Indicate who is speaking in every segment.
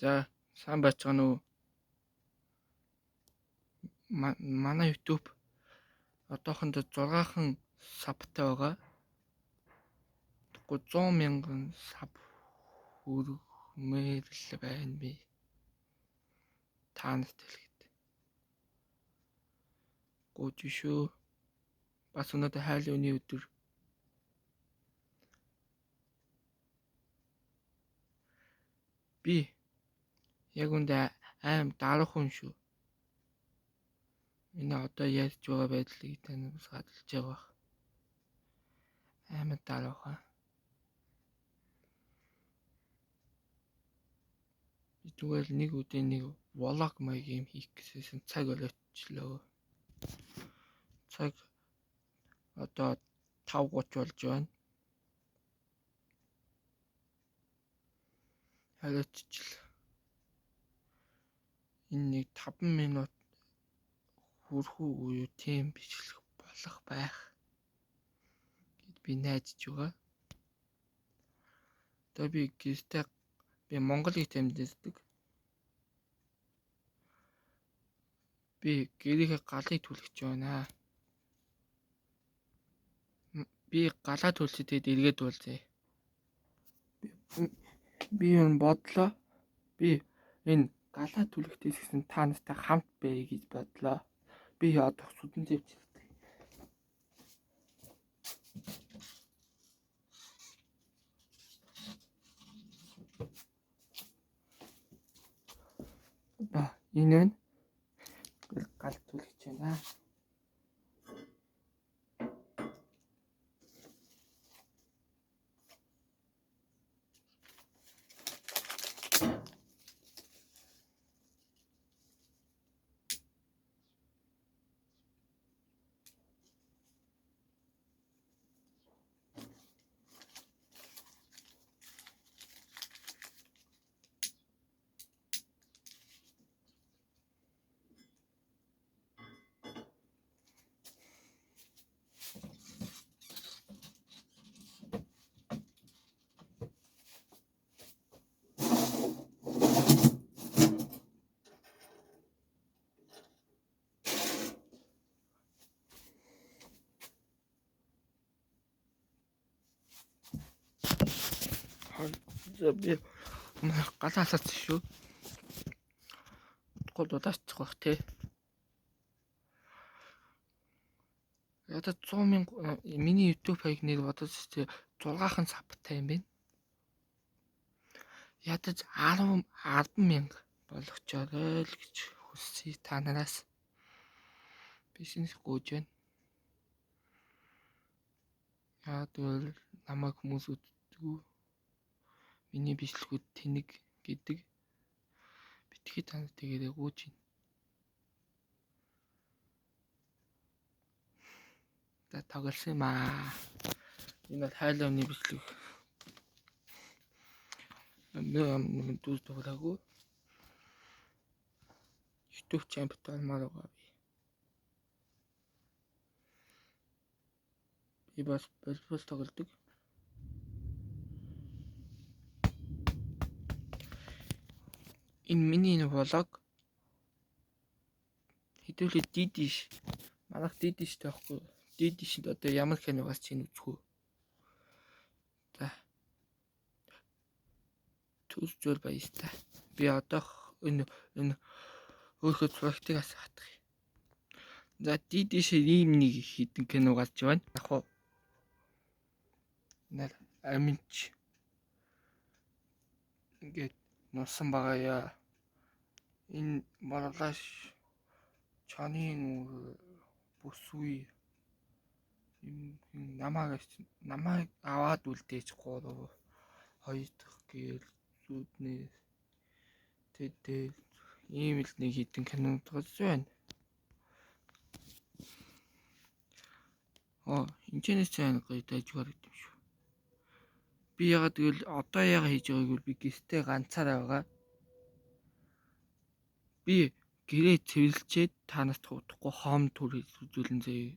Speaker 1: За, сайн байцгаана уу? Манай YouTube одоохондоо 6хан sub-тай байгаа. Тэгэхгүй 100 мянган sub хүрмээр л байна би. Та нарт хэлэхэд. Гооч шүү. Бас өнөөдөр хайлын үний өдөр. Би яг үндэ аим даруухан шүү. Миний одоо ярьж байгаа байдлыг та нар бас гадалж байгаа бах. Амар даруухан. Би зүгээр л нэг өдөр нэг влог маяг юм хийх гэсээсэн цаг олиочлоо. Цаг одоо 5:30 болж байна. Хариуцчил. Энэ нэг 5 минут хүрэх үү юу тийм бичлэг болох байх гэд би найдаж байгаа. Одоо би гэртээ би Монголыг амьдардаг. Би гэрийнхээ галыг түлхэж байна. Би галаа түлчихэд эргээд уулзъя. Би юм бодлоо. Би энэ галаа түлхтээс гэсэн та нартай хамт бай гэж бодлоо. Би одоо сүдэн зэвчилдэг. Одоо энэ нь гал түлхэж байна. Би галаа асаац шүү. Гол удаасчих бах те. Одоо 100 мянга миний YouTube хаяг нэр бодож чи 6хан sub-тай юм байна. Ядаж 10 мянга болгочоорой л гэж хүсье та нараас. Бизнес гүйж байна. Яа тэгвэл намайг хүмүүс үздэг. Миний бичлэгүүд тэнэг гэдэг. Битгий та нар тэгээрэй гүйж байна. За тоглосон юм аа. Энэ бол хайлын бичлэг. Нэг дүүс тоглоогүй. YouTube champ болмоор байгаа би. Би бас волейбол тоглодог. Энэ миний энэ влог хэдүүлээ дидиш. Манайх дидиштэй байхгүй. Дидишэнд одоо ямар кино гарч ийн үзэх үү? За. Түр зүйл баястай. Би одоо энэ өөрийнхөө зурагтыг асаах. За дидишээр ийм нэг хідэн кино гарч байна. Яг уу нар аминч ингээд нусан байгаа яа. Энэ борлоош чонын бүсгүй юм намайг аваад үлдээж 3 2 дахь гээл зүуднээ тэдэл ийм л нэг хідэн кино гарч байна. Энэчнээс сайн гоё дайж харагдсан шүү. Би ягаад гэвэл одоо яга хийж байгааг бол би гэртээ ганцаараа байгаа. Би гэрээ цэвэрлчээд та нарт удахгүй хом тур үзүүлэн заяа.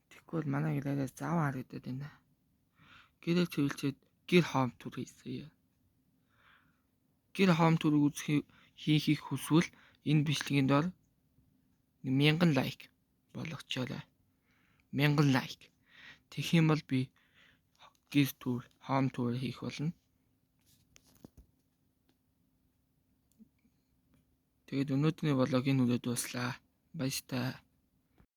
Speaker 1: Тэгэхгүй бол манай гэр арай заван харагдаад байна. Гэрээ цэвэрлчээд гэр хом тур хийсэн. Гэр home tour үзэх хийхийг хүсвэл энэ бичлэгийн доор 1000 like болгочоорой. 1000 like. Тэгэх юм бол би гэр tour, home tour хийх болно. Тэгээд өнөөдрийн vlog энэ хүрээд дууслаа. Баяртай.